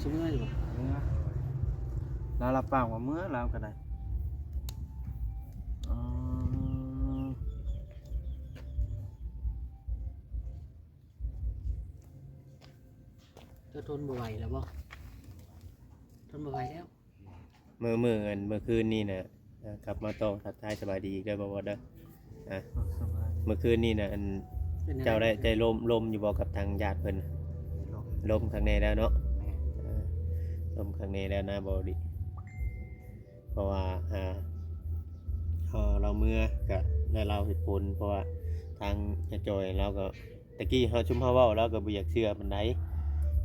ຊິເມືອຢູ່ບໍ່? ເມືອ ລາວຮັບປາກວ່າເມືອ ລາວກໍໄດ້. ອໍ ເຈົ້າທົນບໍ່ໄຫວແລ້ວບໍ່? ທົນບໍ່ໄຫວແລ້ວ. ມື້ ມື້ ອັນ ມື້ຄືນນີ້ນະ ເອີ ກັບມາຕໍ່ທັກທາຍສະບາຍດີອີກເດີ ບໍ່ ບໍ່ເດີ. ອ່າ ສະບາຍດີ. ມື້ຄືນນີ້ນະ ອັນ ເປັນຈັ່ງໃດ? ເຈົ້າໄດ້ ໄດ້ລົມ ລົມຢູ່ບໍ່ກັບທາງຍາດເພິ່ນ? ລົມ ລົມຄັກແນ່ແລ້ວເນາະ. ແມ່ນ. ເອີ ລົມຄັກແນ່ແລ້ວນະ ບໍ່ດີ ເພາະວ່າ ອ່າ ເຮົາ ລາວເມືອກະໄດ້ລາວເຫດຜົນ ເພາະວ່າທາງອ້າຍຈ່ອຍລາວກໍ ຕະກີ້ເຮົາ ຊຸມເຮົາເວົ້າ ລາວກໍບໍ່ຢາກເຊື່ອປານໃດ.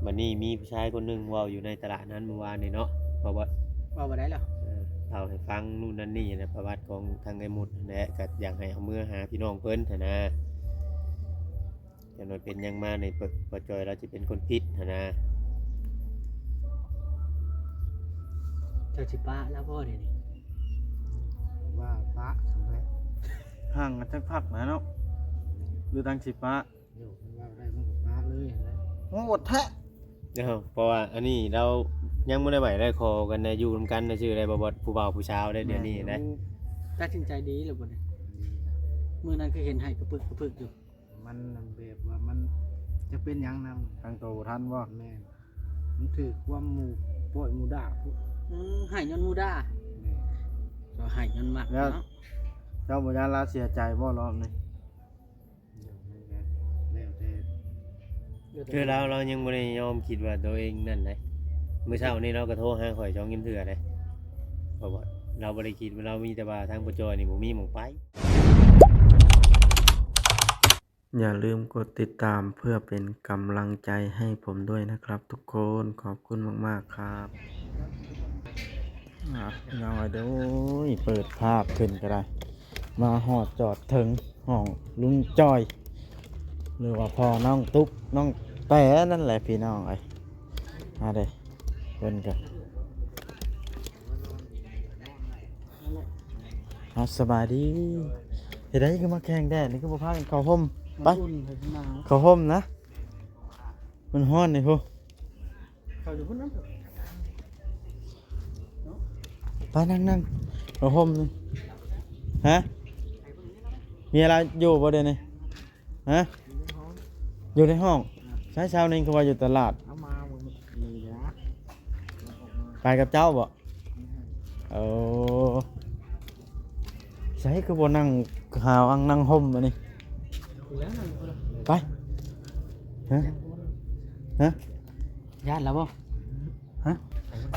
ບັດນີ້ມີຜູ້ຊາຍຄົນໜຶ່ງເວົ້າຢູ່ໃນຕະຫຼາດນັ້ນມື້ວານນີ້ເນາະ ເວົ້າບໍ່ ເວົ້າບໍ່ໄດ້ລະ ເອີ ເລົ່າໃຫ້ຟັງນູ່ນນັ້ນນີ້ນະ ປະຫວັດຂອງທາງໄອ້ມຸດຫັ້ນແຫຼະ ກໍຢາກໃຫ້ເອົາເມືອຫາພີ່ນ້ອງເພິ່ນຫັ້ນນະ. ຈັກໜ້ອຍເປັນຫຍັງມານີ້ ປ- ປ້າຈ້ອຍລາວຊິເປັນຄົນຜິດຫັ້ນນະ. ເຈົ້າຊິປະລາວບໍ່ດຽວນີ້? ວ່າປະຊັ້ນແຫຼະ ຫ່າງກັນຈັກພັກນະເນາະ ຫຼື ຈັ່ງຊິປະ. ໂຍ ມັນເວົ້າໄດ້ມັນກໍປະເລີຍຫັ້ນແຫຼະ. ໂຫດແທ້. ເອົ້າ ເພາະວ່າອັນນີ້ລາວຍັງບໍ່ໄດ້ໄຫວ້ໄດ້ຂໍກັນນະ ຢູ່ນຳກັນນະ ຊື່ໄດ້ບໍ່ ບໍ່ ຜູ້ບ່າວຜູ້ສາວໄດ້ ແມ່ນ ດຽວນີ້ນະ ຢູ່. ຕັດສິນໃຈດີແລ້ວບໍ່ນີ້? ມື້ນັ້ນຄືເຫັນໄຫ້ກະປຶກກະປຶກຢູ່. ມັນແບບວ່າມັນຈະເປັນຫຍັງນຳ ຕັ້ງໂຕບໍ່ທັນບໍ່? ແມ່ນ. ມັນຖືກຄວາມໝູ່ປ້ອຍໝູ່ດ່າພຸ້ນ. ອືມ ໃຫ້ຍ້ອນໝູ່ດ່າ. ແມ່ນ. ກໍໃຫ້ຍ້ອນມັກເນາະ. ແລ້ວເຈົ້າບໍ່ຢ້ານລາວເສຍໃຈບໍ່ລອບນີ້? ແລ້ວແຕ່ ຄືລາວ ລາວຍັງບໍ່ໄດ້ຍອມຄິດວ່າໂຕເອງນັ້ນໃດ໋. ມື້ເຊົ້ານີ້ລາວກໍໂທຫາຂ້ອຍສອງສາມເທື່ອໃດ໋ ເພາະວ່າລາວບໍ່ໄດ້ຄິດວ່າ ລາວມີແຕ່ວ່າທາງປະຈອຍນີ້ບໍ່ມີໝ່ອງໄປ. ຢ່າลืมกดติดตามเพื่อเป็นกำลังใจให้ผมด้วยนะครับทุกคน ขอบคุณมากๆครับ. ອ່ะ พี่น้องเอ้ย โอ้ย เปิดภาพขึ้นก็ได้ มาฮอดจอดถึงห้องลุงจ้อย หรือว่าพ่อน้องตุ๊ก น้องแต๋นั่นแหละพี่น้องเอ้ย มาเด้อ เพิ่นก็ อ่ะ สบายดี เฮ็ดได๋คือมาแข่งแดดนี่ คือบ่พากันเข้าห่ม ไป มันอุ่น เฮ้ย มันหนาว เข้าห่มนะ มันร้อนนี่พุ้น เข้าอยู่พุ้นนะ ไปนั่งๆ เข้าห่มนี่ ฮะ มีอะไรอยู่บ่เดี๋ยวนี้ ฮะ อยู่ในห้อง อยู่ในห้อง ใช้เช้านี้คือว่าอยู่ตลาด เอามามื้อนี้นะ ไปกับเจ้าบ่ เออ ใช้คือบ่นั่งหาอังนั่งห่มอันนี้ ไป ฮะ ฮะ ย่านแล้วบ่ ฮะ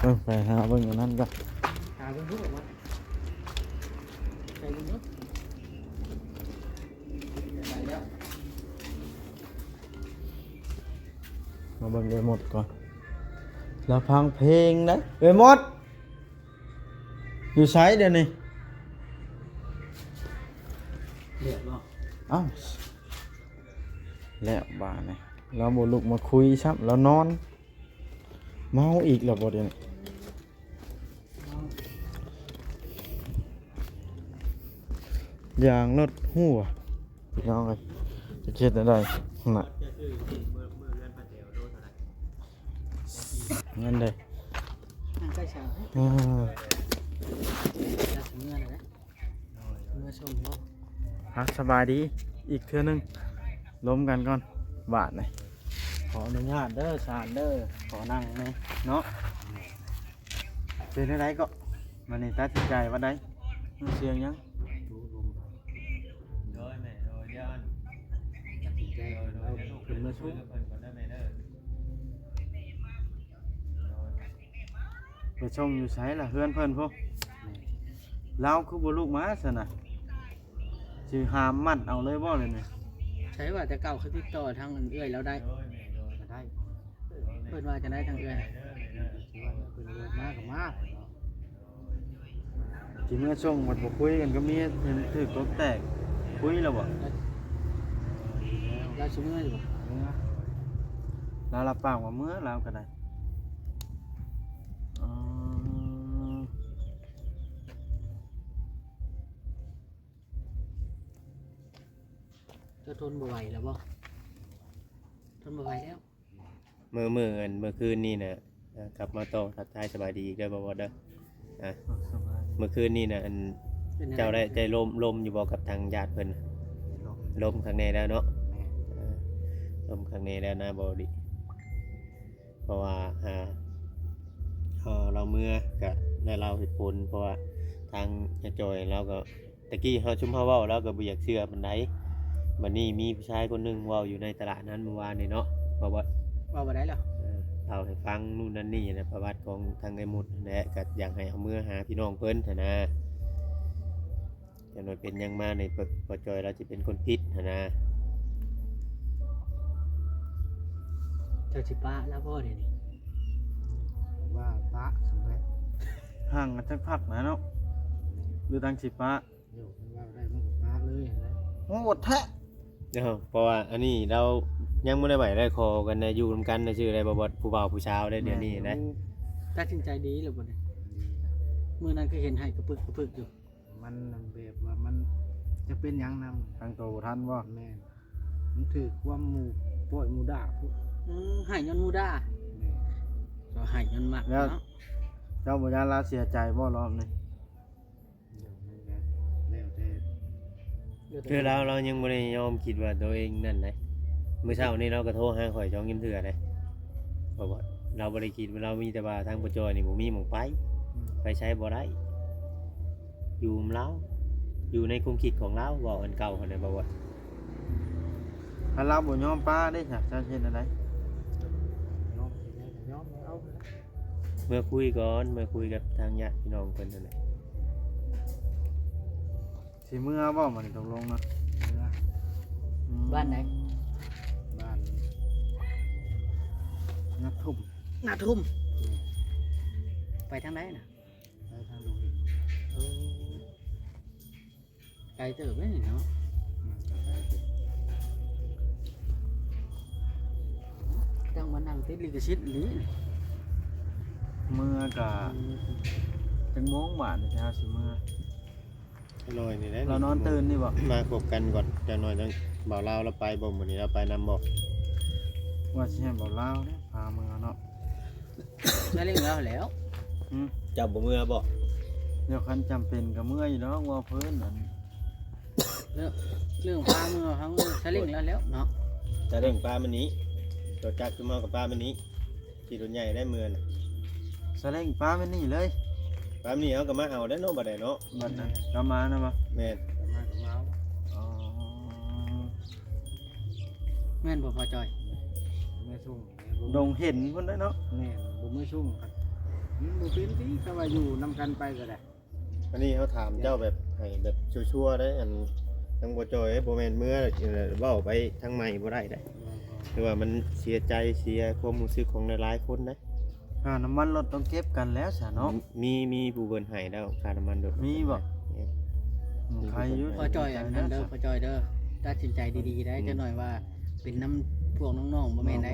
เออ ไปหาเบิ่งอันนั้นก่อน หาเบิ่งดูว่า ไปเบิ่งดู ไปแล้ว มาเบิ่งเอ้ยมดก่อน แล้วฟังเพลงนะ เอ้ยมด อยู่ไสเดี๋ยวนี้ เรียบร้อย เอ้า แล้วบาดนี้ เราบ่ลุกมาคุยซ้ำ เรานอน เมาอีกแล้วบ่เดี๋ยวนี้ ยางรถหัว พี่น้องเอ้ย จะเฮ็ดแนวใด๋ น่ะ เงินเด้ นั่งใกล้ช้าง อ่า แล้วสิเมื่อแล้วนะ เมื่อชมเนาะ อ่ะ สบายดี อีกเทื่อหนึ่ง ลมกันก่อน บาดนี่ ขออนุญาตเด้อ ซานเด้อ ขอนั่งแหน่เนาะ เป็นจั่งใด๋ก็ มื้อนี้ตัดสินใจว่าใด๋ เสียงหยัง โดยแม่ โดยย่าน ตัดสินใจ โดย โดย เอา ลูก ขึ้นมาส่ง เพิ่นก่อนเด้อแม่เด้อ โดย ไปส่งอยู่ไสล่ะ เฮือนเพิ่นพุ้น ลาวคือบ่ลุกมาซั่นน่ะ สิหามมัดเอาเลยบ่เดี๋ยวนี้ ใช่ว่าแต่เก่าคือติดต่อทางเอื้อยลาวได้ โดยแม่ โดย ก็ได้ เพิ่นว่าจั่งใด๋ทางเอื้อย เด้อแม่เด้อ สิว่าเพิ่นเอิ้นมาก็มา สิเมือส่งบัดบ่คุยกันกับเมีย เห็นถือกกแตก คุยแล้วบ่ ลาวสิเมืออยู่บ่ เมือ ลาวรับปากว่าเมือ ลาวก็ได้ อ๋อ เจ้าทนบ่ไหวแล้วบ่ ทนบ่ไหวแล้ว มื้อ มื้อ อัน มื้อคืนนี้น่ะ ອ່າ ກັບມາຕໍ່ ທັກທາຍສະບາຍດີອີກເດີ ບໍ່ບອດເດີ. ອ່າ ສະບາຍ ມື້ຄືນນີ້ນະ ອັນ ເປັນແນວໃດ ເຈົ້າໄດ້ ໄດ້ລົມ ລົມຢູ່ບໍ່ກັບທາງຍາດເພິ່ນ? ລົມ ລົມຄັກແນ່ແລ້ວເນາະ. ແມ່ນ ອ່າ ລົມຄັກແນ່ແລ້ວນະ ບໍ່ດີ ເພາະວ່າ ອ່າ ເອີ ລາວເມືອກະໄດ້ລາວເຫດຜົນ ເພາະວ່າທາງຍາຈອຍລາວກໍ ຕະກີ້ເຮົາ ຊຸມເຮົາເວົ້າ ລາວກໍບໍ່ຢາກເຊື່ອປານໃດ. ບັດນີ້ມີຜູ້ຊາຍຄົນໜຶ່ງເວົ້າຢູ່ໃນຕະຫຼາດນັ້ນມື້ວານນີ້ເນາະ ວ່າ ເວົ້າບໍ່ໄດ້ແລ້ວ ເອີ ເລົ່າໃຫ້ຟັງນູ້ນນັ້ນນີ້ນະ ປະຫວັດຂອງທາງໄອ້ມຸດຫັ້ນແຫຼະ ກໍຢາກໃຫ້ເອົາເມືອຫາພີ່ນ້ອງເພິ່ນຫັ້ນນະ. ຈັກໜ້ອຍເປັນຫຍັງມານີ້ ພໍ່ ພໍ່ຈ່ອຍລາວຊິເປັນຄົນຜິດຫັ້ນນະ. ເຈົ້າຊິປະລາວບໍ່ດຽວນີ້? ວ່າປະຊັ້ນແຫຼະ ຫ່າງກັນຈັກພັກນະເນາະ ຫຼືຈັ່ງຊິປະ? ໂຍ ເພິ່ນເວົ້າໄດ້ມັນກໍປະເລີຍຫັ້ນແຫຼະ. ໂຫດແທ້ ເນາະ ເພາະວ່າອັນນີ້ລາວຍັງບໍ່ໄດ້ໄຫວ້ໄດ້ຂໍກັນນະ ຢູ່ນຳກັນນະ ຊື່ໄດ້ບໍ່ ບໍ່ ຜູ້ບ່າວຜູ້ສາວໄດ້ດຽວນີ້ນະ. ແມ່ນຢູ່ ຕັດສິນໃຈດີແລ້ວບໍ່ນີ້? ມື້ນັ້ນຄືເຫັນໄຫ້ກະປຶກກະປຶກຢູ່. ມັນແບບວ່າມັນຈະເປັນຫຍັງນຳ ຕັ້ງໂຕບໍ່ທັນບໍ່? ແມ່ນ ມັນຖືກຄວາມໝູ່ປ້ອຍໝູ່ດ່າພຸ້ນ. ອືມ ໃຫ້ຍ້ອນໝູ່ດ່າ. ແມ່ນ ກໍໃຫ້ຍ້ອນມັກເນາະ. ແລ້ວເຈົ້າບໍ່ຢ້ານລາວເສຍໃຈບໍ່ລອບນີ້? ແລ້ວແຕ່ ຄືລາວ ລາວຍັງບໍ່ໄດ້ຍອມຄິດວ່າໂຕເອງນັ້ນໃດ. ມື້ເຊົ້ານີ້ລາວກໍໂທຫາຂ້ອຍສອງສາມເທື່ອໃດ ເພາະວ່າລາວບໍ່ໄດ້ຄິດວ່າ ລາວມີແຕ່ວ່າທາງພໍ່ຈ່ອຍນີ້ບໍ່ມີໝ່ອງໄປ ອືມ ໄປໃສບໍ່ໄດ້ ຢູ່ນຳລາວ ຢູ່ໃນຄວາມຄິດຂອງລາວ ເວົ້າອັນເກົ່າຫັ້ນນະ ບໍ່ວ່າ ຄັນລາວບໍ່ຍອມປະເດ້ ເຈົ້າເຮັດແນວໃດ? ຍອມ ຍອມ ຍອມເອົາ ເມືອຄຸຍກ່ອນ ເມືອຄຸຍກັບທາງຍາດພີ່ນ້ອງເພິ່ນຫັ້ນແຫຼະ. ຊິເມືອບໍ່ ມັນຕົກລົງນະ? ເມືອ ອືມ ບ້ານໃດ? ບ້ານນາທຸ່ມ. ນາທຸ່ມ ອືມ ໄປທາງໃດນະ? ໄປທາງດົງເຫັນ. ໂອ້ ໄກເຕີບເດ້ນີ້ເນາະ. ອືມ ໄກເຕີບ ຕ້ອງມານັ່ງຕິດລິຂະສິດອີ່ຫຼີ. ເມືອກະ ອືມ ຈັກໂມງບາດນີ້ ເຮົາຊິເມືອ? ຈັກໜ້ອຍນີ້ແຫຼະ ລາວນອນຕື່ນນີ້ບໍ່? ມາຄົບກັນກ່ອນ ຈັກໜ້ອຍຈັ່ງ ບ່າວລາວລາວໄປບໍ່? ມື້ນີ້ລາວໄປນຳບໍ່? ວ່າຊິໃຫ້ບ່າວລາວເດ້ພາເມືອເນາະ. ຊາເລັງລາວແລ້ວ. ຫືມ? ເຈົ້າບໍ່ເມືອບໍ່? ດຽວຄັນຈຳເປັນກໍເມືອຢູ່ດອກ ເວົ້າເພີນນັ້ນ. ເລື່ອງ ເລື່ອງພາເມືອ ພາເມືອ ຊາເລັງລາວແລ້ວເນາະ. ຊາເລັງປາມານີ້ ລົດຈັກຊຸມເຮົາກໍປາມານີ້. ຂີ່ລົດໃຫຍ່ໄດ້ເມືອນະ ສາເລັງປາມານີ້ເລີຍ. ປາມານີ້ເຮົາກໍມາເອົາໄດ້ເນາະ ບັດໃດເນາະ ບັດນັ້ນ ກະມານະບໍ່? ແມ່ນ ກະມາ ກະມາເອົາ. ອໍ ແມ່ນບໍ່ພໍ່ຈ່ອຍ? ເມືອສົ່ງ ດົງເຫັນພຸ້ນໄດ໋ເນາະ. ແມ່ນ ບໍ່ເມືອສົ່ງ ມັນບໍ່ເປັນຕິ ຖ້າວ່າຢູ່ນຳກັນໄປກໍໄດ້. ອັນນີ້ເຮົາຖາມເຈົ້າແບບໃຫ້ແບບຊົວໆໄດ໋ ອັນທາງບໍ່ຈ່ອຍ ບໍ່ແມ່ນເມືອແລ້ວເວົ້າໄປທາງໃໝ່ບໍ່ໄດ້ໄດ໋ ຄືວ່າມັນເສຍໃຈ ເສຍຄວາມຮູ້ສຶກຂອງຫຼາຍໆຄົນໄດ໋. ຄ່ານ້ຳມັນລົດຕ້ອງເກັບກັນແລ້ວຊະເນາະ. ມີ ມີຜູ້ເພິ່ນໃຫ້ແລ້ວ ຄ່ານ້ຳມັນລົດ. ມີບໍ່? ແມ່ນ ອືມ ມີຜູ້ເພິ່ນໃຫ້. ພໍ່ຈ່ອຍ ອັນນັ້ນເດີ ພໍ່ຈ່ອຍເດີ ຕັດສິນໃຈດີໆໄດ໋. ອືມ ຈັກໜ້ອຍວ່າເປັນນຳພວກນ້ອງໆ ບໍ່ແມ່ນໄດ໋.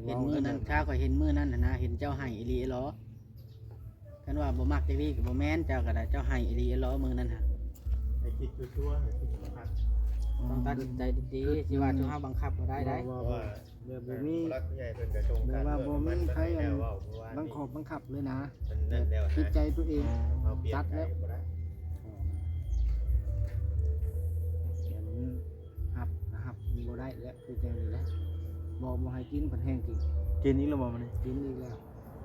ເຫັນມື້ນັ້ນ ຖ້າຂ້ອຍເຫັນມື້ນັ້ນຫັ້ນນະ ເຫັນເຈົ້າໄຫ້ອີ່ຫຼີເອຫຼໍ. ຄັນວ່າບໍ່ມັກຈັກດີ້ກໍບໍ່ແມ່ນ ເຈົ້າກໍໄດ້ ເຈົ້າໃຫ້ອີ່ຫຼີເອຫຼໍມື້ນັ້ນຫະ. ໃຫ້ຄິດຊົ່ວໆ ໃຫ້ຄິດຄັກໆ ອືມ ຕ້ອງຕັດສິນໃຈດີໆ ຊິວ່າ ອືມ ເຮົາບັງຄັບບໍ່ໄດ້ໄດ໋. ບໍ່ ບໍ່ ບໍ່ ແບບບໍ່ມີ ຜູ້ຫຼັກຜູ້ໃຫຍ່ເພິ່ນກໍຊົງກັນ ແບບວ່າບໍ່ມີໃຜ ອັນ ບັງຄັບ ບັງຄັບເລີຍນະ ແບບຈິດໃຈຕົວເອງ ອໍ ຕັດແລ້ວ. ແບບມັນຮັບກໍຮັບບໍ່ໄດ້ແລ້ວ ຄືຈັ່ງນີ້ແຫຼະ. ບໍ່ ບໍ່ໃຫ້ກິນ ເພິ່ນແຮ່ງກິນ. ກິນອີກແລ້ວບໍ່ມື້ນີ້? ກິນອີກແລ້ວ.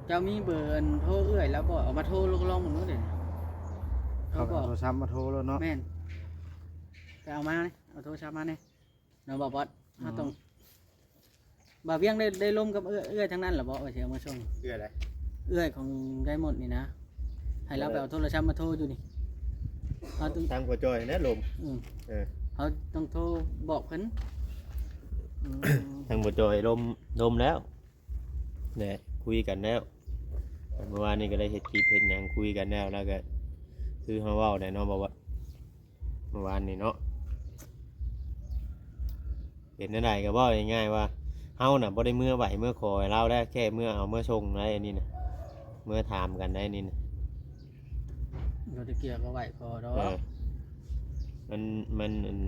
ເຈົ້າມີເບີໂທເອື້ອຍລາວບໍ່? ເອົາມາໂທລອງເບິ່ງເດີ. ເຂົາກໍເອົາໂທລະສັບມາໂທໂລດເນາະ. ແມ່ນ ໄປເອົາມານີ້ ເອົາໂທລະສັບມາແດ່ເນາະ ບ່າວບອດ. ອືມ ເຮົາຕ້ອງ ບ່າວວຽງໄດ້ ໄດ້ລົມກັບເອື້ອຍ ເອື້ອຍທາງນັ້ນລະບໍ່ ວ່າຊິເອົາມາສົ່ງ? ເອື້ອຍໃດ? ເອື້ອຍຂອງຍາຍມົດນີ້ນະ ໃຫ້ລາວໄປເອົາໂທລະສັບມາໂທຢູ່ນີ້. ເຮົາຕ້ອງ ທາງພໍ່ຈ່ອຍແຫຼະລົມ. ອືມ ເອີ ເຮົາຕ້ອງໂທບອກເພິ່ນ. ອືມ ທາງພໍ່ຈ່ອຍລົມ ລົມແລ້ວ. ແຫຼະ ຄຸຍກັນແລ້ວ ເມື່ອວານນີ້ກໍໄດ້ເຮັດຄລິບເຮັດຫຍັງຄຸຍກັນແລ້ວ ແລ້ວກໍຄືເຮົາເວົ້າໄດ້ເນາະ ບໍ່ວ່າເມື່ອວານນີ້ເນາະ ເປັນແນວໃດກໍເວົ້າງ່າຍໆວ່າ ເຮົານະບໍ່ໄດ້ເມືອໄຫວ້ເມືອຂໍໃຫ້ລາວໄດ໋ ແຄ່ເມືອເອົາເມືອສົ່ງໄດ໋ ອັນນີ້ນະ ເມືອຖາມກັນໄດ໋ ອັນນີ້ນະ. ບໍ່ໄດ້ກ່ຽວກັບໄຫວ້ຂໍດອກ. ເອີ ມັນ ມັນ ອັນ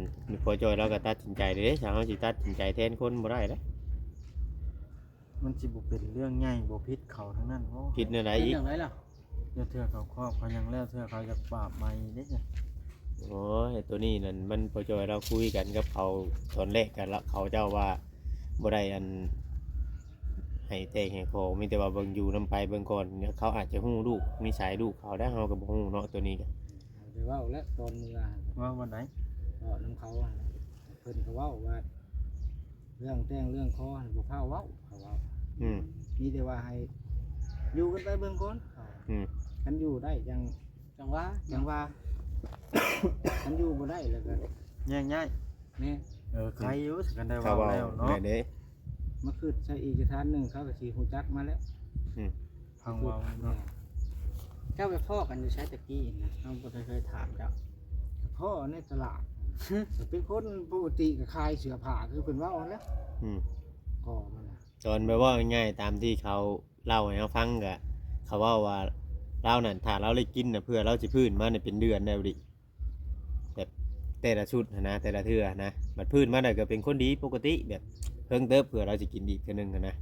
ພໍ່ຈ່ອຍລາວກໍຕັດສິນໃຈເດ້ ຖ້າເຮົາຊິຕັດສິນໃຈແທນຄົນບໍ່ໄດ້ເດ້. ມັນຊິບໍ່ເປັນເລື່ອງໃຫຍ່ ບໍ່ຜິດເຂົາທາງນັ້ນບໍ? ຜິດແນວໃດອີກ? ເປັນຫຍັງໃດລະ? ແລ້ວເທື່ອເຂົາຄອບເຂົາຫຍັງແລ້ວ ເທື່ອເຂົາຢາກບາບໃໝ່ເດ້. ໂອ້ຍ ໂຕນີ້ນັ້ນມັນ ພໍ່ຈ້ອຍລາວຄຸຍກັນກັບເຂົາຕອນແລກ ກະເຂົາເຈົ້າວ່າບໍ່ໄດ້ອັນ ໃຫ້ແຕ່ງໃຫ້ຂໍ ມີແຕ່ວ່າເບິ່ງຢູ່ນຳໄປເບິ່ງກ່ອນ. ເຂົາອາດຈະຮູ້ລູກ ນິໄສລູກເຂົາໄດ້ ເຮົາກໍບໍ່ຮູ້ເນາະ ໂຕນີ້ກະ. ໄດ້ເວົ້າແລ້ວຕອນເມື່ອ ເວົ້າວັນໃດ? ເວົ້ານຳເຂົາຫັ້ນ ເພິ່ນກໍເວົ້າວ່າ ເລື່ອງແຕ່ງເລື່ອງຂໍຫັ້ນບໍ່ພາເວົ້າ ເຂົາເວົ້າ. ອືມ ມີແຕ່ວ່າໃຫ້ຢູ່ກັນໄປເບິ່ງກ່ອນ ເຂົາ ອືມ ຄັນຢູ່ໄດ້ຈັ່ງ ຈັ່ງວ່າ ຈັ່ງວ່າ ຄັນຢູ່ບໍ່ໄດ້ແລ້ວກໍແຍກຍ້າຍ. ແມ່ນ. ເອີ ໄຄຢູ່ ຄັນໄດ້ເວົ້າແລ້ວເນາະ ມາຄຶດໃສ່ອີກສະຖານໜຶ່ງ ເຂົາກໍຊິຮູ້ຈັກມາແລ້ວ. ອືມ ຟັງເວົ້າເນາະ. ເຈົ້າໄປພໍ້ກັນຢູ່ໃສແຕ່ກີ້ນະ? ເຮົາບໍ່ໄດ້ເຄີຍຖາມເຈົ້າ. ພໍ້ໃນຕະຫຼາດ ເປັນຄົນປົກກະຕິກໍຂາຍເສື້ອຜ້າຄືເພິ່ນເວົ້າຫັ້ນແຫຼະ. ອືມ ກໍມັນນະ ຕອນໄປເວົ້າງ່າຍໆ ຕາມທີ່ເຂົາເລົ່າໃຫ້ເຮົາຟັງ ກະເຂົາເວົ້າວ່າລາວນັ້ນ ຖ້າລາວໄດ້ກິນນະ ເພື່ອລາວຊິຟື້ນມານີ້ເປັນເດືອນແລ້ວເດ. ແບບແຕ່ລະຊຸດຫັ້ນນະ ແຕ່ລະເທື່ອຫັ້ນນະ ບັດຟື້ນມາໄດ້ກໍເປັນຄົນດີປົກກະຕິ ແບບເພິ່ງເຕີບ ເພື່ອລາວຊິກິນອີກເທື່ອໜຶ່ງຫັ້ນນະ.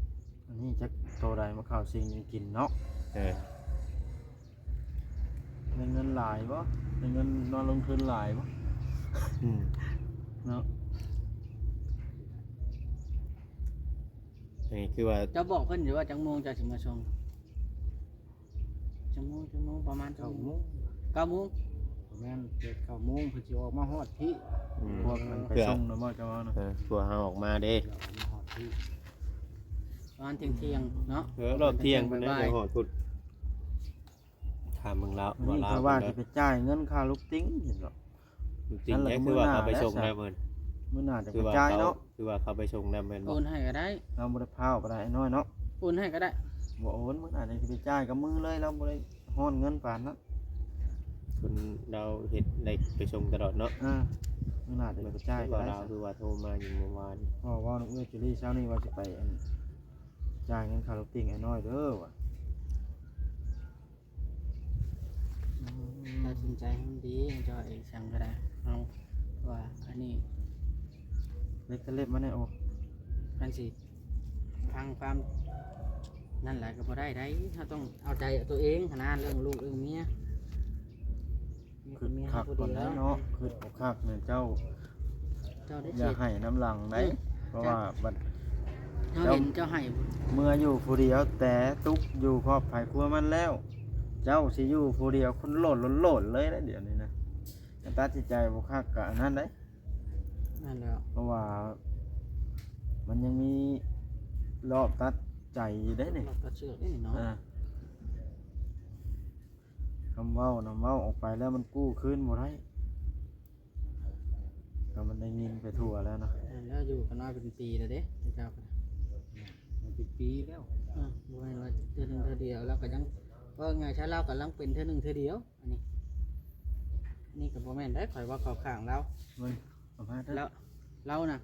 ອັນນີ້ຈັກໂຕໃດມາເຂົ້າສິ່ງນີ້ກິນເນາະ. ເອີ ໄດ້ເງິນຫຼາຍບໍ່? ໄດ້ເງິນມາລົງທຶນຫຼາຍບໍ່? ອືມ ເນາະ. ອັນນີ້ຄືວ່າ ເຈົ້າບອກເພິ່ນຢູ່ວ່າຈັກໂມງເຈົ້າຊິມາສົ່ງ? ຈັກໂມງ ຈັກໂມງ? ປະມານເກົ້າໂມງ. ເກົ້າໂມງ? ປະມານແປດເກົ້າໂມງ ເພິ່ນຊິອອກມາຮອດພີ້. ອືມ ພວກມັນໄປ ເພື່ອ ສົ່ງນຳບໍ່ ເຈົ້າວ່ານະ? ເອີ ພວກເຮົາອອກມາເດ້ ອອກມາຮອດພີ້ ປະມານທ່ຽງໆເນາະ. ເອີ ຮອດທ່ຽງພຸ້ນນະ ໄປຮອດພຸ້ນ. ຖາມເບິ່ງລາວ ນີ້ ວ່າລາວ ເຂົາວ່າຊິໄປຈ່າຍເງິນຄ່າລູກຕິງ ເຫັນບໍ່? ລູກຕິງ ນັ້ນແຫຼະ ຄືວ່າເຂົາໄປສົ່ງແລ້ວເພິ່ນ ມື້ໜ້າຈະໄປຈ່າຍເນາະ. ຄືວ່າເຂົາໄປສົ່ງແລ້ວແມ່ນບໍ່? ໂອນໃຫ້ກໍໄດ້ ລາວບໍ່ໄດ້ພ້າວກໍໄດ້ ອ້າຍນ້ອຍເນາະ. ໂອນໃຫ້ກໍໄດ້ ບໍ່ໂອນ ມື້ໜ້າຈະໄປຈ່າຍກັບມືເລີຍ ລາວບໍ່ໄດ້ຮ້ອນເງິນປານນັ້ນ. ເພິ່ນ ລາວເຮັດໄດ້ໄປສົ່ງຕະຫຼອດເນາະ. ເອີ ມື້ໜ້າຈະໄປຈ່າຍກໍໄດ້. ລາວຄືວ່າໂທມາຢູ່ເມື່ອວານ ເວົ້ານຳເອື້ອຍຈຸລີເຊົ້ານີ້ວ່າຊິໄປ ອັນ ຈ່າຍເງິນຄ່າລູກຕິງອ້າຍນ້ອຍເດີວ່າ. ຕັດສິນໃຈໃຫ້ມັນດີ ເຈົ້າເອງ ສັງກໍໄດ້ ເອົາ ວ່າອັນນີ້ ເລັກຕະເລັບມາແດ່ ໂອ້ ຄັນຊິຟັງຄວາມນັ້ນຫຼາຍກໍບໍ່ໄດ້ໃດ໋. ເຮົາຕ້ອງເອົາໃຈຕົວເອງຫັ້ນນະ ເລື່ອງລູກເລື່ອງເມຍ. ຄຶດຄັກກ່ອນໄດ໋ເນາະ ຄຶດບໍ່ຄັກນີ້ເຈົ້າ ເຈົ້າໄດ້ ຢ່າໃຫ້ນຳຫຼັງໄດ໋. ອືມ ເພາະວ່າບັດ ເຮົາເຫັນເຈົ້າໃຫ້ ເຈົ້າເມືອຢູ່ຜູ້ດຽວ ແຕ່ຕຸກຢູ່ຄອບໃຜຄົວມັນແລ້ວ ເຈົ້າຊິຢູ່ຜູ້ດຽວຄົນໂລດໆເລີຍໄດ໋ ດຽວນີ້ນະ. ຕັດສິນໃຈບໍ່ຄັກກະອັນນັ້ນໄດ໋. ນັ້ນແຫຼະ ເພາະວ່າມັນຍັງມີລອບຕັດໃຈຢູ່ເດ້ນີ້ ລອບຕັດເຊືອກເດ້ນີ້ເນາະ. ອ່າ ຄຳເວົ້ານຳເວົ້າອອກໄປແລ້ວມັນກູ້ຄືນບໍ່ໄດ້ ກໍມັນໄດ້ຍິນໄປທົ່ວແລ້ວນະ. ແມ່ນແລ້ວ ຢູ່ກັນມາເປັນປີແລ້ວເດ້ເຈົ້າກໍໄດ້. ມັນເປັນປີແລ້ວ ເອີ ບໍ່ແມ່ນວ່າເທື່ອໜຶ່ງເທື່ອດຽວ ລາວກໍຍັງ ເວົ້າງ່າຍຊະ ລາວກຳລັງເປັນເທື່ອໜຶ່ງເທື່ອດຽວ. ອັນນີ້ ນີ້ກໍບໍ່ແມ່ນໄດ໋ ຂ້ອຍເວົ້າເຂົ້າຂ້າງລາວ. ເບິ່ງ ສຳພາດເດີ ລາວ ລາວນະ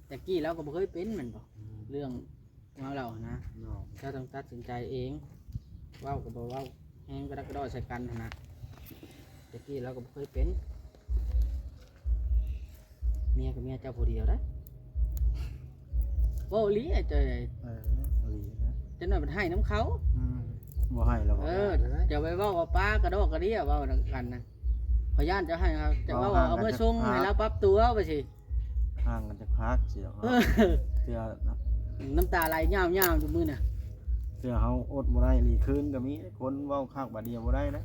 ແຕ່ກີ້ລາວກໍບໍ່ເຄີຍເປັນແມ່ນບໍ່? ອືມ ເລື່ອງ ເວົ້າເລົ່າຫັ້ນນະ ເຈົ້າຕ້ອງຕັດສິນໃຈເອງ ເວົ້າກໍບໍ່ເວົ້າ ແຮງກະດອກກະດໍໃສ່ກັນຫັ້ນນະ. ແຕ່ກີ້ລາວກໍບໍ່ເຄີຍເປັນ ເມຍກໍເມຍເຈົ້າຜູ້ດຽວໄດ໋. ເວົ້າອີ່ຫຼີ ເອີ ອີ່ຫຼີນະ ຈັກໜ້ອຍມັນໃຫ້ນຳເຂົາ. ອືມ ບໍ່ໃຫ້ແລ້ວ ເອີ ເຈົ້າໄປເວົ້າວ່າປາກະດອກກະເດຍ ເວົ້ານຳກັນນະ ຂ້ອຍຢ້ານເຈົ້າໃຫ້ ເຈົ້າເວົ້າວ່າເອົາເມືອສົ່ງໃຫ້ລາວປັບຕົວວ່າຊີ້. ຫ່າງກັນຈັກພັກຊິດອກເນາະ ເທື່ອນະ ນ້ຳຕາໄຫຼຍາວໆຢູ່ມື້ນະ. ເທື່ອເຮົາອົດບໍ່ໄດ້ ຫຼີກຄືນກໍມີ ຄົນເວົ້າຄັກບາດດຽວບໍ່ໄດ້ເດ້.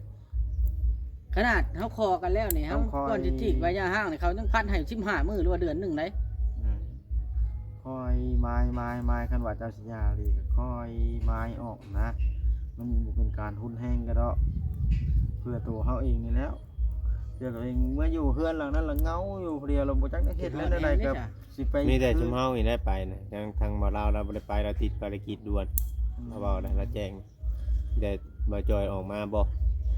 ຂະໜາດເຮົາຂໍກັນແລ້ວນີ້ ເຮົາກ່ອນຊິຈີກໄວ້ຢ່າຮ້າງນີ້ ເຂົາຍັງພັດໃຫ້ສິບຫ້າມື້ ຫຼືວ່າເດືອນໜຶ່ງໃດ໋. ອືມ ຄ່ອຍມາຍໆໆ ຄັນວ່າເຈົ້າຊິຢ່າອີ່ຫຼີ ຄ່ອຍມາຍອອກນະ ມັນບໍ່ເປັນການຮຸນແຮງກະດອກ ເພື່ອໂຕເຮົາເອງນີ້ແລ້ວ. ດຽວເອງເມືອຢູ່ເຮືອນຫຼັງນັ້ນລະເຫງົາຢູ່ຜູ້ດຽວ ລະບໍ່ຈັກໄດ້ເຮັດແນວໃດ ກໍຊິໄປ ມີແຕ່ຊຸມເຮົານີ້ແຫຼະໄປນະ ທາງ ທາງບ່າວລາວລາວບໍ່ໄດ້ໄປ ລາວຕິດພາລະກິດດ່ວນ. ອືມ ລາວເວົ້ານະ ລາວແຈ້ງ. ແຕ່ບ່າວຈ້ອຍອອກມາບໍ່?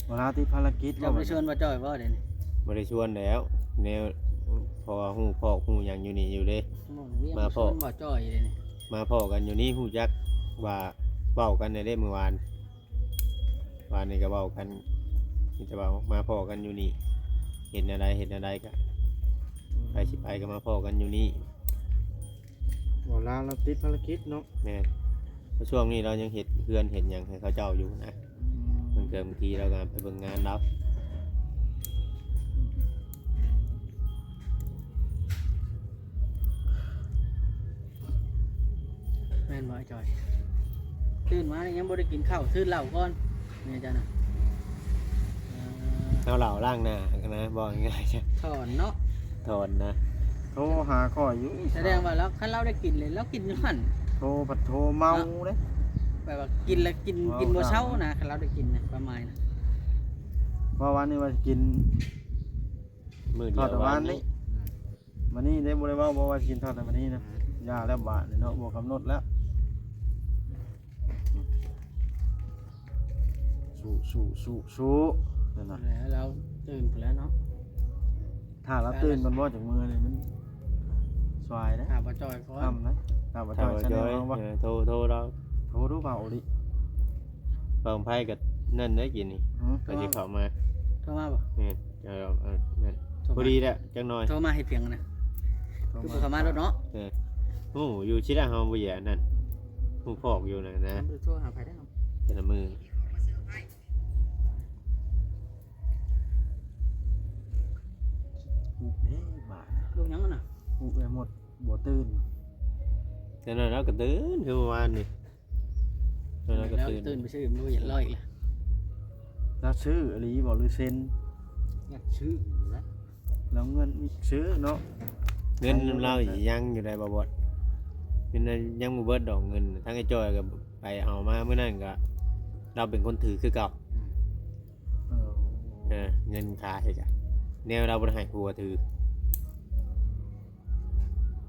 ບ່າວລາວຕິດພາລະກິດ. ເຈົ້າບໍ່ໄດ້ຊວນບ່າວຈ້ອຍບໍ່ດຽວນີ້? ບໍ່ໄດ້ຊວນແລ້ວ ແນວ ເພາະວ່າຮູ້ພໍ້ຮູ້ຫຍັງຢູ່ນີ້ຢູ່ເດ້ ມາພໍ້ ມາພໍ້ກັນຢູ່ນີ້ ຮູ້ຈັກວ່າເວົ້າກັນແນວໃດມື້ວານ. ວານນີ້ກໍເວົ້າກັນ ມີແຕ່ວ່າມາພໍ້ກັນຢູ່ນີ້ ເຮັດແນວໃດ ເຮັດແນວໃດກະ ອືມ ໃຜຊິໄປກໍມາພໍ້ກັນຢູ່ນີ້. ບໍ່ ລາວ ລາວຕິດພາລະກິດເນາະ. ແມ່ນ ພາະຊ່ວງນີ້ລາວຍັງເຮັດເຮືອນເຮັດຫຍັງໃຫ້ເຂົາເຈົ້າຢູ່ນະ. ອືມ ບາງເທື່ອບາງທີລາວກໍໄປເບິ່ງງານລາວ. ແມ່ນບໍ່ອ້າຍຈອຍ? ຕື່ນມານີ້ຍັງບໍ່ໄດ້ກິນເຂົ້າ ຊື່ເຫຼົ້າກ່ອນ ແມ່ເຈົ້ານະ. ເອີ ເອົາເຫຼົ້າລ້າງໜ້ານະ ເວົ້າງ່າຍໆ ຖອນເນາະ ຖອນນະ. ໂທຫາຂ້ອຍຢູ່ ສະແດງວ່າລາວ ຄັນລາວໄດ້ກິນເລີຍ ລາວກິນຢູ່ຫັ້ນ. ໂທພັດໂທເມົາເດ້ ແບບວ່າກິນແລ້ວກິນ ເວົ້າ ກິນບໍ່ເຊົານະ ຄັນລາວໄດ້ກິນນະ ປະມານນະ. ເວົ້າວານນີ້ວ່າຊິກິນ ມື້ດຽວ ທອດວານນີ້ ວານນີ້. ມື້ນີ້ເດ້ ບໍ່ໄດ້ເວົ້າບໍ່ວ່າຊິກິນທອດໃນມື້ນີ້ນະ. ອືມ ຢ່າແລ້ວບາດນີ້ເນາະ ບໍ່ກຳນົດແລ້ວ. ສູ້ໆໆໆ ນັ້ນນະ ແລ້ວລາວຕື່ນໄປແລ້ວເນາະ. ຖ້າລາວຕື່ນກ່ອນບໍ່ ຈັກມື້ນີ້ມັນສວາຍເດ້. ຖ້າບໍ່ຈ່ອຍກ່ອນ ຄ່ຳນະ. ຖ້າບໍ່ຈ່ອຍ ຖ້າບໍ່ຈ່ອຍ ສະແດງວ່າ ເອີ ໂທ ໂທລາວ ໂທດູບ່າວໂອລິ. ບ່າວໄພກໍນັ້ນເດ້ ກິນນີ້ ຫືມ ກໍຊິເຂົ້າມາ. ໂທມາບໍ່? ແມ່ນ ເອີ ເອີ ນັ້ນ ໂທມາ ພໍດີແລ້ວ ຈັກໜ່ອຍ. ໂທມາເຮັດພຽງນະ ໂທມາ ຄືບໍ່ເຂົ້າມາໂລດເນາະ. ເອີ ຮູ້ຢູ່ຊິລະ ເຮົາບໍ່ຢາກນັ້ນ ຮູ້ພອກຢູ່ນະ ນະ. ໂທຫາໃຜໄດ້ເນາະ ແຕ່ລະມື້. ອຸບເດ້ບາດ ລູກຫຍັງນະ? ອຸບໄອ້ໝົດ ບໍ່ຕື່ນ. ແຕ່ນັ້ນລາວກໍຕື່ນ ຄືເມື່ອວານນີ້. ແລ້ວກໍ ແລ້ວ ຕື່ນ ຕື່ນໄປຊື້ມື້ເຈັດຮ້ອຍອີກລະ. ລາວຊື້ອີ່ຫຼີບໍ່ ຫຼືເຊັນ? ຢາກຊື້ນະ ລາວເງິນຊື້ເນາະ. ເງິນນຳລາວຍັງຢູ່ໃດ໋ ບໍ່ບອດ ເງິນຍັງບໍ່ເບິດດອກ. ເງິນທາງໄອ້ຈ້ອຍກໍໄປເອົາມາມື້ນັ້ນ ກໍລາວເປັນຄົນຖືຄືເກົ່າ. ເອີ ເອີ ເງິນຂາຍກະແນວລາວບໍ່ໄດ້ໃຫ້ຜົວຖື.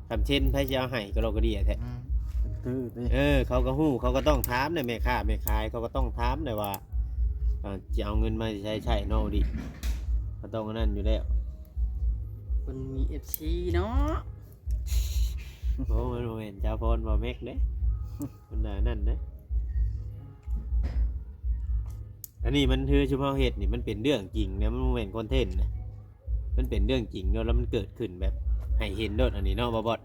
ຄັນເຊັນໃຜຊິເອົາໃຫ້ ກະລອກກະເດຍແທ້. ອືມ ເປັນຕື້ຕິ. ເອີ ເຂົາກໍຮູ້ ເຂົາກໍຕ້ອງຖາມແຫຼະ ແມ່ຄ້າແມ່ຂາຍ ເຂົາກໍຕ້ອງຖາມແຫຼະວ່າ ເອີ ຊິເອົາເງິນມາໃຊ້ ໃຊ້ເນາະ ດີ ເຂົາຕ້ອງອັນນັ້ນຢູ່ແລ້ວ. ເພິ່ນມີເອັຟຊີເນາະ. ໂອ້ ມັນບໍ່ແມ່ນຈາພອນ ບໍ່ແມັກເດ້ ມັນໜ້ານັ້ນເດ້. ອັນນີ້ມັນຄືຊຸມເຮົາເຮັດນີ້ ມັນເປັນເລື່ອງຈິງນະ ມັນບໍ່ແມ່ນຄອນເທັນນະ ມັນເປັນເລື່ອງຈິງໂລດ ແລ້ວມັນເກີດຂຶ້ນແບບໃຫ້ເຫັນໂລດ ອັນນີ້ເນາະ ບໍ່ບອດ?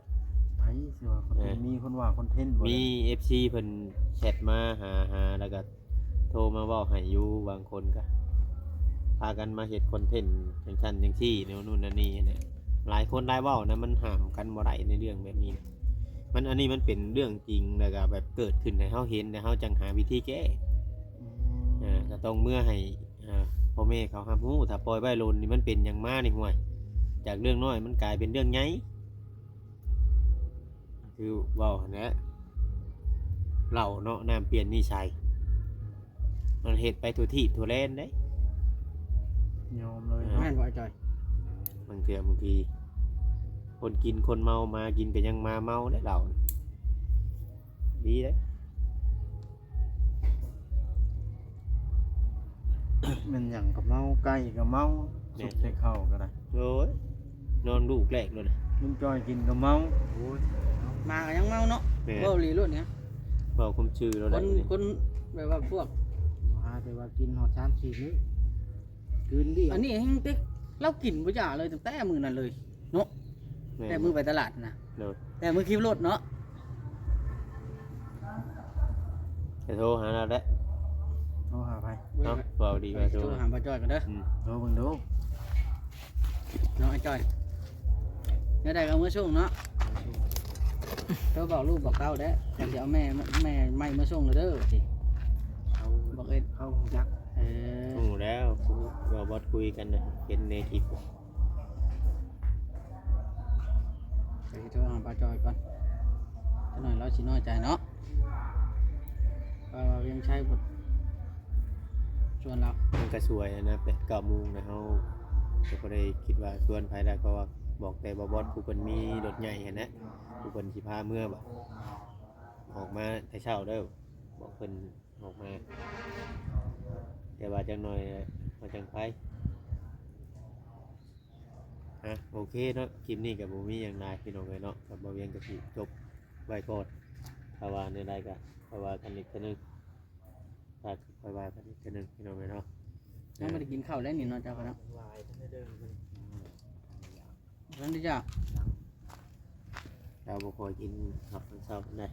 ໃຜຊິວ່າຄອນເທັນ ເອີ ມີຄົນວ່າຄອນເທັນບໍ່? ມີເອັຟຊີເພິ່ນແຊັດມາຫາ ຫາ ແລ້ວກໍໂທມາເວົ້າໃຫ້ຢູ່ ບາງຄົນກໍພາກັນມາເຮັດຄອນເທັນຈັ່ງຊັ້ນຈັ່ງຊີ້ ແນວນັ້ນແນວນີ້ນະ. ຫຼາຍຄົນຫຼາຍເວົ້ານະ ມັນຫ້າມກັນບໍ່ໄດ້ໃນເລື່ອງແບບນີ້ນະ. ມັນ ອັນນີ້ມັນເປັນເລື່ອງຈິງ ແລ້ວກໍແບບເກີດຂຶ້ນໃຫ້ເຮົາເຫັນ ແລ້ວເຮົາຈັ່ງຫາວິທີແກ້. ອືມ ເອີ ກໍຕ້ອງເມືອໃຫ້ ອ່າ ພໍ່ແມ່ເຂົາຮັບຮູ້. ຖ້າປ່ອຍໄວ້ດົນນີ້ ມັນເປັນຫຍັງມານີ້ ຫ້ວຍ ຈາກເລື່ອງນ້ອຍມັນກາຍເປັນເລື່ອງໃຫຍ່ ຄືເວົ້າຫັ້ນແຫຼະ. ເຫຼົ້າເນາະ ນ້ຳປ່ຽນນິໄສ ມັນເຮັດໄປທົ່ວທີບທົ່ວແລນເດ້. ຍອມເລີຍ ເອີ ເນາະ ແມ່ນບໍ່ອ້າຍຈ້ອຍ? ບາງເທື່ອບາງທີ ຄົນກິນຄົນເມົາ ໝາກິນກໍຍັງໝາເມົາເດ້ເຫຼົ້າ. ດີເດ້. ແມ່ນຫຍັງກໍເມົາ ໄກ່ກໍເມົາ ແມ່ນ ສຸກໃສ່ເຂົ້າກໍໄດ້. ໂອ້ຍ ນອນລູກແລກໂລດນະ ລຸງຈ້ອຍກິນກໍເມົາ. ໂອ້ຍ ໝາກໍຍັງເມົາເນາະ. ແມ່ນ ເວົ້າອີ່ຫຼີໂລດນີ້ ເວົ້າຄວາມຊື່ໂລດ. ຄົນ ຄົນແບບວ່າພວກ ຫາແຕ່ວ່າກິນຮອດສາມສີ່ມື້ ຄືນດຽວ. ອັນນີ້ແຮ່ງຕິ ລາວກິນບໍ່ຢາເລີຍ ຕັ້ງແຕ່ມື້ນັ້ນເລີຍເນາະ. ແມ່ນ ແຕ່ມື້ໄປຕະຫຼາດນະ. ໂດຍ ແຕ່ມື້ຂີ່ລົດເນາະ. ຈະໂທຫາລາວແຫຼະ. ໂທຫາໃຜ? ເອົາ ເວົ້າດີວ່າໂທ ໂທຫາບ່າວຈ້ອຍກ່ອນເດີ. ອືມ ໂທເບິ່ງດູເນາະ ອ້າຍຈ້ອຍ. ແນວໃດກໍເອົາເມືອສົ່ງເນາະ. ໂທບອກລູກບອກເຕົ້າແດ່ ຂ້ອຍຊິເອົາແມ່ ແມ່ໃໝ່ເມືອສົ່ງແລ້ວເດີ ວ່າຊີ້. ເຂົາ ບອກເອັດ ເຂົາຮູ້ຈັກ. ເອີ ຮູ້ແລ້ວ ເວົ້າບອດຄຸຍກັນນະ ເຫັນໃນຄລິບ. ໄປໂທຫາບ່າວຈ້ອຍກ່ອນ ຈັກໜ້ອຍລາວຊິນ້ອຍໃຈເນາະ ວ່າວຽງໄຊບໍ່ຊວນລາວ. ມັນກໍສວຍນະ ແປດເກົ້າໂມງນະ ເຮົາກໍບໍ່ໄດ້ຄິດວ່າຊວນໃຜໄດ້ ເພາະວ່າບອກແຕ່ບ່າວບອດ ຜູ້ເພິ່ນມີລົດໃຫຍ່ຫັ້ນນະ ຜູ້ເພິ່ນຊິພາເມືອ ບອກ ອອກມາແຕ່ເຊົ້າເດີ ບອກເພິ່ນ ອອກມາ ແຕ່ວ່າຈັກໜ້ອຍເຮົາຈັ່ງໄປ. ອ່ະ ໂອເຄເນາະ ຄລິບນີ້ກໍບໍ່ມີຫຍັງຫຼາຍພີ່ນ້ອງເອີຍເນາະ ກັບບ່າວວຽງກໍຊິຈົບໄວ້ກ່ອນ. ຖ້າວ່າແນວໃດກໍຄ່ອຍວ່າກັນອີກເທື່ອໜຶ່ງ ຖ້າຄ່ອຍວ່າກັນອີກເທື່ອໜຶ່ງພີ່ນ້ອງເອີຍເນາະ. ຍັງບໍ່ໄດ້ກິນເຂົ້າແລ້ວນີ້ເນາະ ເຈົ້າກໍເນາະ. ບໍ່ທັນໄດ້ຢາກ ເຈົ້າບໍ່ຄ່ອຍກິນເຂົ້າຕອນເຊົ້າປານໃດ.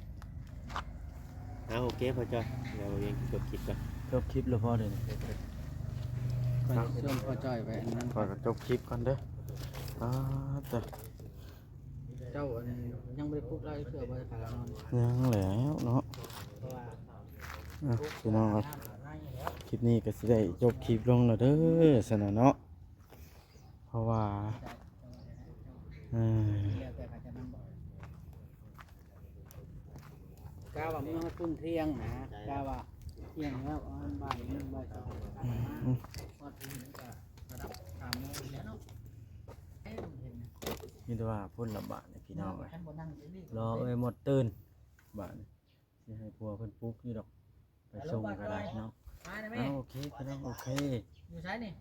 ເອີ ເອົາ ໂອເຄ ພໍ່ຈ້ອຍ ດຽວເຮົາຈະຈົບຄລິບກ່ອນ. ຈົບຄລິບແລ້ວບໍ່ເດ? ຂ້ອຍຊິຊວນພໍ່ຈ້ອຍໄປອັນນັ້ນ ຂ້ອຍກໍຈົບຄລິບກ່ອນເດີ. ອາ ຕາ ເຈົ້າອັນຍັງບໍ່ໄດ້ປຸກລາວເທື່ອບໍ່? ໄດ້ພາລາວນອນ ຍັງແຫຼ້ວເນາະ. ເພາະວ່າ ອ່ະ ພີ່ນ້ອງເອີຍ ຄລິບນີ້ກໍຊິໄດ້ຈົບຄລິບລົງແລ້ວເດີຊັ້ນນະເນາະ. ເພາະວ່າ ເອີ ກະວ່າມື້ຮອດເພິ່ນທ່ຽງນະ ກະວ່າທ່ຽງແລ້ວ ປະມານບ່າຍໜຶ່ງ ບ່າຍສອງ ອືມ ຮອດທີ່ນີ້ກະລະດັບສາມໂມງນີ້ແຫຼະເນາະ. ມີແຕ່ວ່າພຸ້ນລະບາດນີ້ ພີ່ນ້ອງເອີຍ ລໍເອີຍໝົດຕື່ນ ບາດນີ້ຊິໃຫ້ຜົວເພິ່ນປຸກຢູ່ດອກ ໄປສົ່ງກໍໄດ້ເນາະ. ມາໄດ້ແມ່ ເອົາ ໂອເຄ ພີ່ນ້ອງ ໂອເຄ. ຢູ່ໃສນີ້?